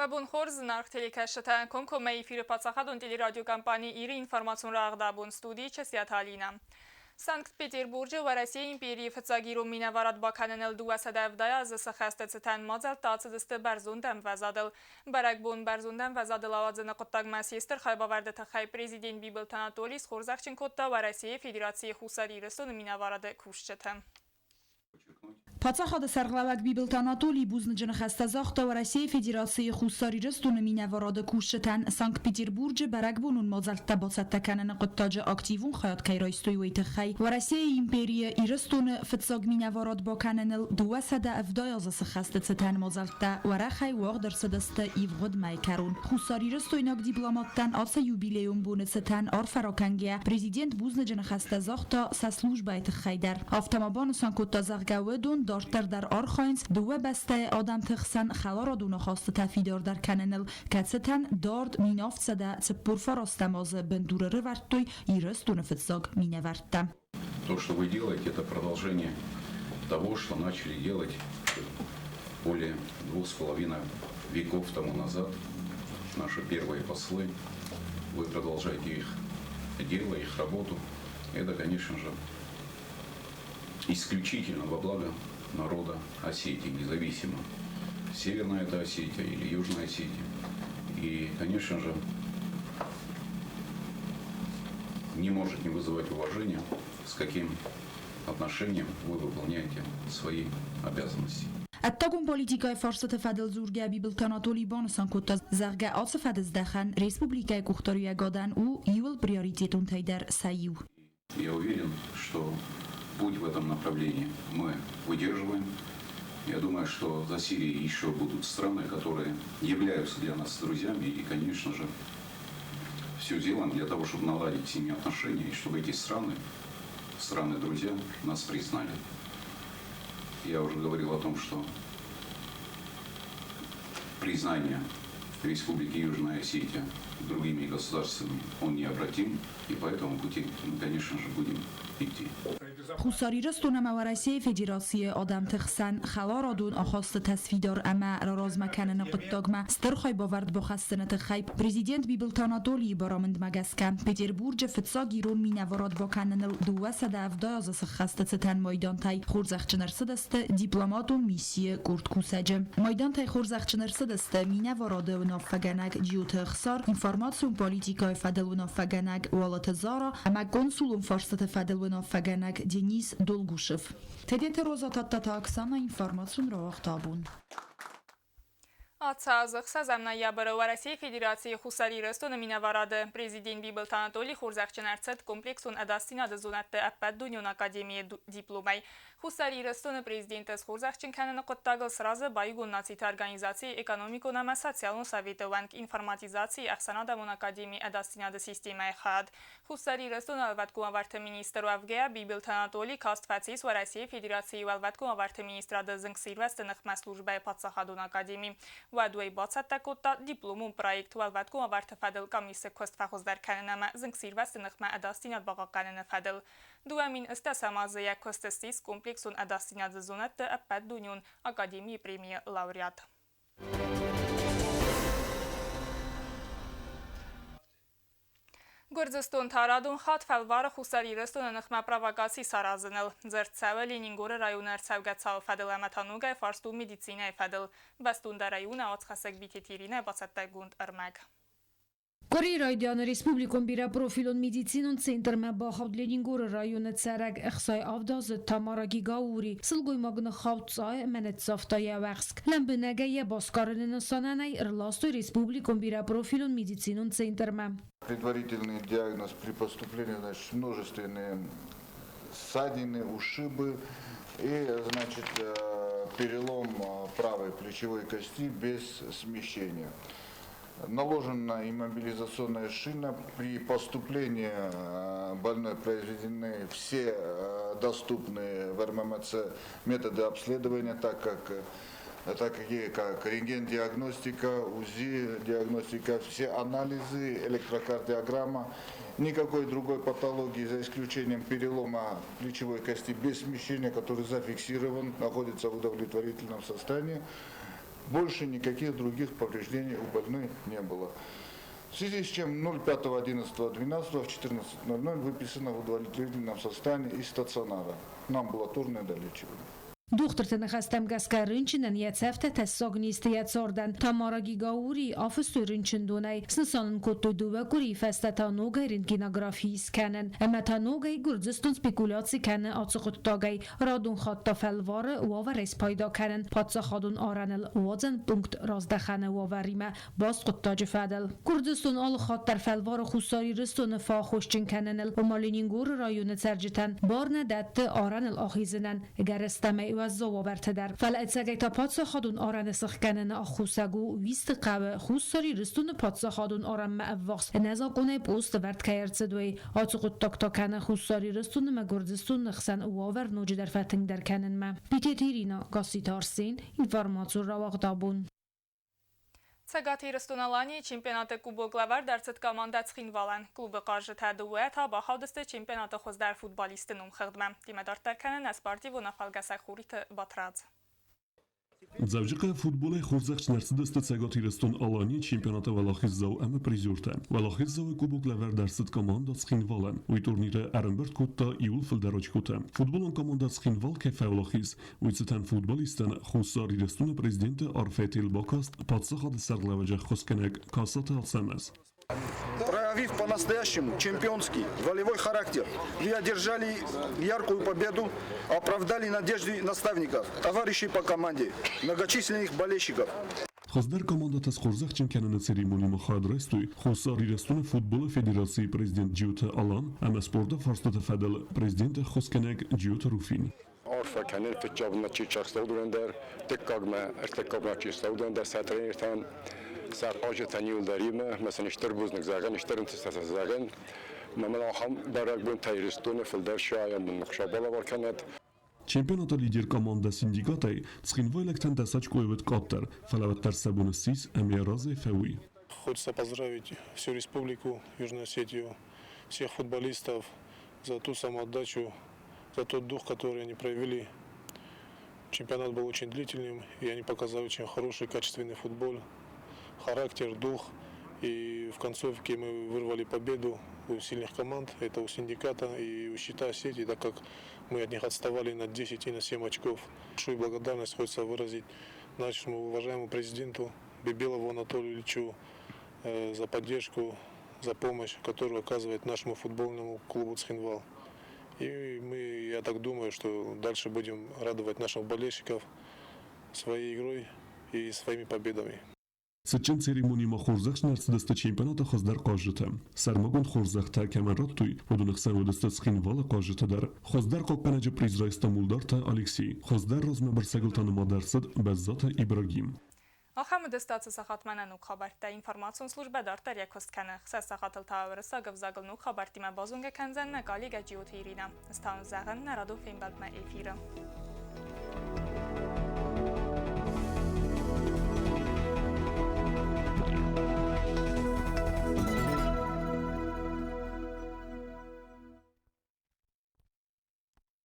Уӕ бон хорз, зынаргъ телекӕсджытӕ! Комкоммӕ эфиры паддзахадон телерадиокомпани Иры информацион рӕгъдабон студийы Чысиаты Алинӕ. Санкт-Петербурджы Уӕрӕсейы империйы фыццаг ирон минӕварад бакӕныныл 270 азы сыхӕсты цытӕн мадзӕлттӕ ацыдысты бӕрзонд ӕмвӕзадыл. Бӕрӕгбон бӕрзонд ӕмвӕзадыл ауадзыны хъуыддагмӕ се стыр хайбавӕрды тыххӕй президент Бибылты Анатолий схорзӕхджын кодта Уӕрӕсейы Федерацийы Хуссар Ирыстоны минӕварады кусджыты. Паддзахады сӕргълӕууӕг Бибылты Анатолий бузныджы ныхӕстӕ загъта Уӕрӕсейы Федерацийы Хуссар Ирыстоны минӕварады кусджытӕн Санкт-Петербурджы бӕрӕгбонон мадзӕлттӕ бацӕттӕ кӕныны хъуыддаджы активон хайад кӕй райстой, уый тыххӕй. Уӕрӕсейы империйы Ирыстоны фыццаг минӕварад бакӕныныл 270 азы сыххӕсты цытӕн мадзӕлттӕ уӕрӕхӕй уагъд ӕрцыдысты ивгъуыд мӕйы кӕрон. Хуссарирыстойнаг дипломаттӕн ацы юбилейон боны цытӕн арфӕ ракӕнгӕйӕ, президент бузныджы ныхӕстӕ загъта сӕ службӕйы тыххӕй дӕр. Афтӕ ма банысан кодта, зӕгъгӕ, уыдон дарддӕр дӕр архайынц дыууӕ бӕстӕйы адӕмты хсӕн хӕларадон ахастытӕ фидардӕр кӕныныл, кӕцытӕн дард 1749 азы бындур ӕрӕвӕрдтой Ирыстоны фыццаг минӕвӕрттӕ. То, что вы делаете, это продолжение того, что начали делать более 2,5 веков тому назад наши первые послы. Вы продолжаете их дело, их работу. Это, конечно же, исключительно во благо народа Осетии, независимо, Северная это Осетия или Южная Осетия. И, конечно же, не может не вызывать уважения, с каким отношением вы выполняете свои обязанности. Ӕддагон политикӕйы фарстаты фӕдыл дзургӕ Бибылты Анатолий банысан кодта, зӕгъгӕ, ацы фӕдыздӕхӕн республикӕйы къухдариуӕгадӕн у иууыл приоритетонтӕй дӕр сӕ иу. Я уверен, что путь в этом направлении мы выдерживаем. Я думаю, что за Сирией еще будут страны, которые являются для нас друзьями и, конечно же, все сделаем для того, чтобы наладить с ними отношения и чтобы эти страны, страны-друзья, нас признали. Я уже говорил о том, что признание Республики Южная Осетия другими государствами он необратим, и по этому пути мы, конечно же, будем идти. Хуссар Ирыстон ӕмӕ Уӕрӕсейы Федерацийы адӕмты хсӕн хӕларадон ахастытӕ сфидар ӕмӕ раразмӕ кӕныны хъуыддагмӕ стыр хайбавӕрд бахӕссыны тыххӕй президент Бибылты Анатолийы барамындмӕ гӕсгӕ Петербурджы фыццаг ирон минӕварад бакӕныныл 270 азы сыххӕсты цытӕн майдантӕй хорзӕхджын ӕрцыдысты дипломатон миссийы къорд кусӕджы. Майдантӕй хорзӕхджын ӕрцыдысты минӕварады уынаффӕгӕнӕг Джиоты Ӕхсар, информацион политикӕйы фӕдыл уынаффӕгӕнӕг Уалыты Зара ӕмӕ консулон фарстыты фӕдыл уынаффӕгӕнӕг Денис Долгушев. Тедеты Роза Тадтаты Оксана информацион рауагъта абон. Ацы азы 6 ноябры Уӕрӕсейы Федерацийы Хуссар Ирыстоны минӕварады президент Бибылты Анатолий хорзӕхджын ӕрцыд комплексон ӕдасдзинады зонӕдты ӕппӕтдунеон академийы дипломӕй. Хуссар Ирыстоны президенты схорзӕхджын кӕныны хъуыддагыл сразы Баиугонд Нациты Организацийы экономикон ӕмӕ социалон советы уӕнг информатизацийы ӕхсӕнадӕмон академийы ӕдасдзинады системӕйы хайад. Хуссар Ирыстоны уӕлвӕткон уавӕрты министр уӕвгӕйӕ Бибылты Анатолий каст фӕцис Уӕрӕсейы Федерацийы уӕлвӕткон уавӕрты министрады зынгсирвӕзты ныхмӕ службӕйы паддзахадон академи. Уӕд уый бацӕттӕ кодта дипломон проект уӕлвӕткон уавӕрты фӕдыл комиссы куыст фӕхуыздӕр кӕнын ӕмӕ зынгсирвӕзты ныхмӕ ӕдасдзинад бахъахъхъӕныны фӕдыл. 2008 азы йӕ куыст ссис комплексон ӕдасдзинады зонӕдты ӕппӕтдунеон академийы премийы лауреат. Гуырдзыстон та радон хатт фӕлвары Хуссар Ирыстоны ныхмӕ провокаци саразыныл. Дзырд цӕуы Ленингоры районы ӕрцӕугӕ цауы фӕдыл ӕмӕ та ногӕй фарст у медицинӕйы фӕдыл. Бӕстондӕр районы уацхӕссӕг Битеты Иринӕ бацӕттӕгонд ӕрмӕг. Къуырийы райдианы республикон бирӕпрофилон медицинон центрмӕ бахауд Ленингоры районы цӕрӕг 67-аздзыд Тамара Гигаури. Сылгоймаг ныххауд цъайы ӕмӕ ныццавта йӕ уӕхск. Лӕмбынӕгӕй йӕ басгарыны нысанӕн ӕй ӕрластой республикон бирӕпрофилон медицинон центрмӕ. Предварительный диагноз при поступлении, значит, множественные ссадины, ушибы и, значит, перелом правой плечевой кости без смещения. Наложена иммобилизационная шина. При поступлении больной произведены все доступные в РММЦ методы обследования, так как такие как рентген-диагностика, УЗИ-диагностика, все анализы, электрокардиограмма. Никакой другой патологии, за исключением перелома плечевой кости без смещения, который зафиксирован, находится в удовлетворительном состоянии. Больше никаких других повреждений у больной не было. В связи с чем 05.11.12 в 14.00 выписана в удовлетворительном состоянии из стационара на амбулаторное долечивание. Дохтырты ныхӕстӕм гӕсгӕ рынчынӕн йӕ цӕфтӕ тӕссаг не сты йӕ цардӕн. Тамара Гигаури афыстой рынчындонӕй. Снысан ын кодтой дыууӕ къуырийы фӕстӕ та ногӕй рентгенографи скӕнын. Ӕмӕ та ногӕй Гуырдзыстон спекуляци кӕны ацы хъуыддагӕй. Радон хатт та фӕлвары уавӕрӕй спайда кӕнын паддзахадон арӕныл уадзӕн пункт раздӕхӕны уавӕримӕ баст хъуыддаджы фӕдыл. Гуырдзыстон алы хатт дӕр фӕлвары Хуссар Ирыстоны фӕаххосджын кӕныныл, ома Ленингоры районы цӕрджытӕн бар нӕ дӕтты арӕныл ахизынӕн, ӕгӕрыстӕмӕй уӕззау уавӕрты дӕр. Фӕлӕ ӕцӕгӕй та паддзахадон арӕны сыхгӕныны аххосаг у Уисты хъӕуы Хуссар Ирыстоны паддзахадон арӕнмӕ ӕввахс ӕнӕзакъонӕй пост ӕвӕрд кӕй ӕрцыд, уый. Ацы хъуыддаг та кӕны Хуссар Ирыстоны ӕмӕ Гуырдзыстоны хсӕн уавӕр ноджыдӕр фӕтынгдӕр кӕнынмӕ. Битеты Ирина, Гасситы Арсен, информацион рауагъд абон. Цӕгат Ирыстон-Аланийы чемпионаты кубок лӕвӕрд ӕрцыд командӕ Цхинвалӕн. Клубы хъазджытӕ дыууӕ та бахаудысты чемпионаты хуыздӕр футболисты номхыгъдмӕ. Темӕ дарддӕр кӕны нӕ спортивон афӕлгӕсӕг Хуриты Батрадз. Дзӕуджыхъӕуы футболӕй хорзӕхджын ӕрцыдысты Цӕгат Ирыстон-Аланийы чемпионаты уӕлахиздзау ӕмӕ призертӕ. Уӕлахиздзауы кубок лӕвӕрд ӕрцыд командӕ Цхинвалӕн. Уый турниры ӕрӕмбырд кодта иууыл фылдӕр очкотӕ. Футболон командӕ Цхинвал кӕй фӕуӕлахиз, уый цытӕн футболисттӕн Хуссар Ирыстоны президенты арфӕтыл бакаст паддзахады сӕргълӕууӕджы ӕххуысгӕнӕг Касаты Ацӕмӕз. Проявив по-настоящему чемпионский волевой характер, вы одержали яркую победу, оправдали надежды наставников, товарищей по команде, многочисленных болельщиков. Хуыздӕр командӕтӕ схорзӕхджын кӕныны церемонимӕ хайад райстой Хуссар Ирыстоны футболы федерацийы президент Джиоты Алан ӕмӕ спорты фарстыты фӕдыл президенты ӕххуысгӕнӕг Джиоты Руфин. Арфӕ кӕнын фыццагмӕ чи сӕхсӕудзӕн дӕр, дыккагмӕ, ӕртыккагмӕ чи ссӕудзӕн дӕр сӕ тренертӕн, сӕ хъазджытӕн иуылдӕримӕ, мӕ сын стыр бузныг зӕгъын, стыр ӕнтыстытӕ зӕгъын. Мӕ мын ахӕм бӕрӕгбонтӕ Ирыстоны фылдӕр сайӕн мын ныхса балӕвар кӕнӕд. Чемпионаты лидер командӕ Синдикатӕй цхинвайлӕгтӕн дӕс очкойы уыд къаддӕр, фӕлӕ уӕддӕр сӕ бон ссис ӕмӕ йӕ разӕй фӕуый. Хочется поздравить всю республику Южную Осетию, всех футболистов за ту самоотдачу, за тот дух, который они проявили. Чемпионат был очень длительным, и они показали очень хороший, качественный футбол, характер, дух. И в концовке мы вырвали победу у сильных команд, это у «Синдиката» и у «Щита Осетии», так как мы от них отставали на 10 и на 7 очков. Большую благодарность хочется выразить нашему уважаемому президенту Бибилову Анатолию Ильичу за поддержку, за помощь, которую оказывает нашему футбольному клубу «Цхинвал». И мы, я так думаю, что дальше будем радовать наших болельщиков своей игрой и своими победами. Цытджын церемонимӕ хорзӕхджын ӕрцыдысты чемпионаты хуыздӕр хъазджытӕ. Сӕрмагонд хорзӕхтӕ кӕмӕн радтой, уыдоны хсӕн уыдысты Цхинвалы хъазджытӕ дӕр. Хуыздӕр хъахъхъӕнӕджы приз райста Мулдарты Алексей, хуыздӕр размӕбырсӕгыл та нымад ӕрцыд Бӕззаты Ибрагим. Ахӕм уыдысты ацы сахатмӕ нӕ ног хабӕрттӕ. Информацион службӕ дарддӕр йӕ куыст кӕны. Хсӕз сахатыл та уырыссаг ӕвзагыл ног хабӕрттимӕ базонгӕ кӕндзӕн нӕ коллегӕ Джиоты Иринӕ. Ӕз та уын зӕгъын, нӕ радон фембӕлдмӕ эфиры.